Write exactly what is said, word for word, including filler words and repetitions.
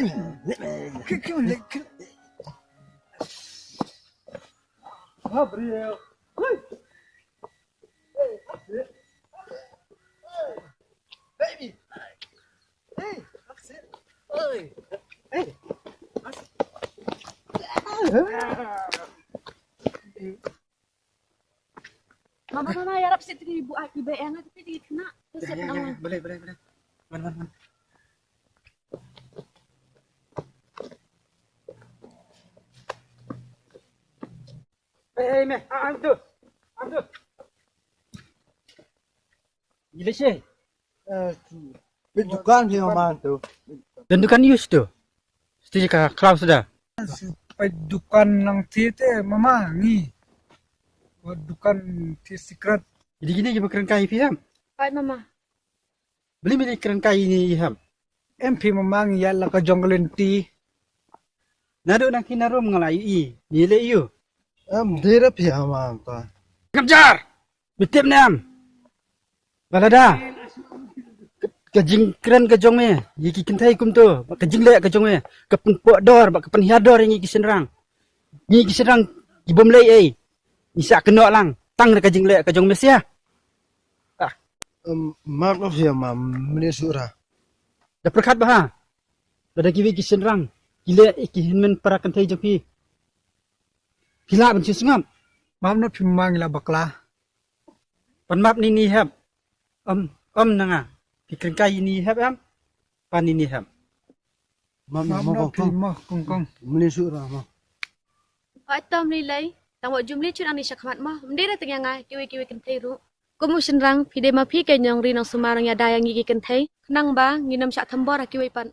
Kill, kill, kill. Ha, bro. Hey. Hey, that's it. Hey, baby. Hey, that's it. Hey. Hey. That's it. Mama, mama, ïarap seh, tang ibu ai, iba ïa nga, tapi dei kena. Seh, ya, ya, ya, boleh, boleh, boleh. Man, man, man. Hey, hey, meh, ah, ah, tu. Ah, tu. Gila sih. Eh, tu. Peit dukan sih, mama, tu. Don dukan ïa u shuh tu. Shuh ka khlaw shuh da. Peit dukan lang te te, mama, ngi. Wat dukan te secret. Jadi kine kiba kren kai phi em? Peit, mama. Balei me kren kai ïa ngi em? Em phi, mama, ngi ïaid la ka jong ka lynti. Naduh nangkine ruh nga la ïohi, ngi leh ïa u. Em, dei ruh phi, mama, ta. Kynjar! Me tip ne em? Ba lada ka jingkren ka jong me ïa ki kynthei kumto, bad ka jingleh ka jong me ka pynpoh dor bad ka pynhiar dor ïa ngi ki shynrang. Ngi ki shynrang ki bym leh ei, ngi sa kynnoh lang tang da ka jingleh ka jong me sha. Ah. Em, map noh ïa ma, mane sura. Da pyrkhat bha. Lada kiwei ki shynrang ki leh ïa ki hynmen para kynthei jong phi, phi lah ban shu sngap? Map noh phi, ma, ngi la bakla. Pan map ni ni hep. Em, em na nga. Phi kren kai ni hep em? Pan ni ni hep. Map, map noh phi, ma, kong kong. Mane sura ma. Oi, tom lei lei. Tang wat jumli chun ani shakhmat ma. Mdei da tang ïa nga kiwei kiwei kynthei ruh. Kum u shynrang, phi dei ma phi ka nongri nongsumar nongïada ïa ngi ki kynthei. Khnang ba ngin ym shah thombor ha kiwei pat.